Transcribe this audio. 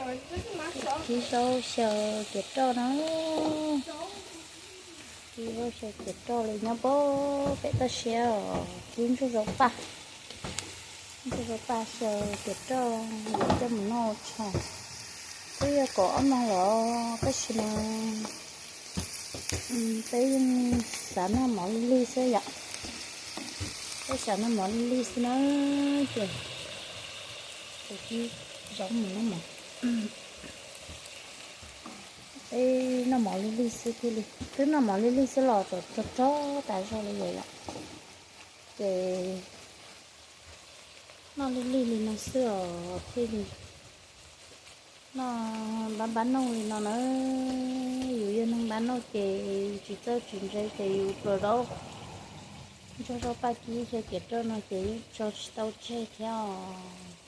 Kib zaub xyaw ciav roj no. Kib zaub xyaw ciav roj li nyob pem toj siab os, kib ntsuag zaub paj. Ntsuag zaub paj xyaw ciav roj yuav coj mus noj tshais. Twb yog kaum ob moos lawm tab sis mas peb yeej xav noj mov lig lig xwb yom. Peb xav noj mov lig lig xwb na, ces kib zaub mus noj mov. Peb noj mov lig lig xwb thiaj li, twb noj mov lig lig xwb los tseem rog rog tas zog li yom. Ces noj lig lig li no xwb os thiaj li noj npab npab nauj li no na. Yus yog neeg npab nauj ces tsis txawj tsis ntse ces yus pluas zaub, ntsuag zaub paj kib xyaw ciav roj no ces yeej tso tsis tau tseg thiab os.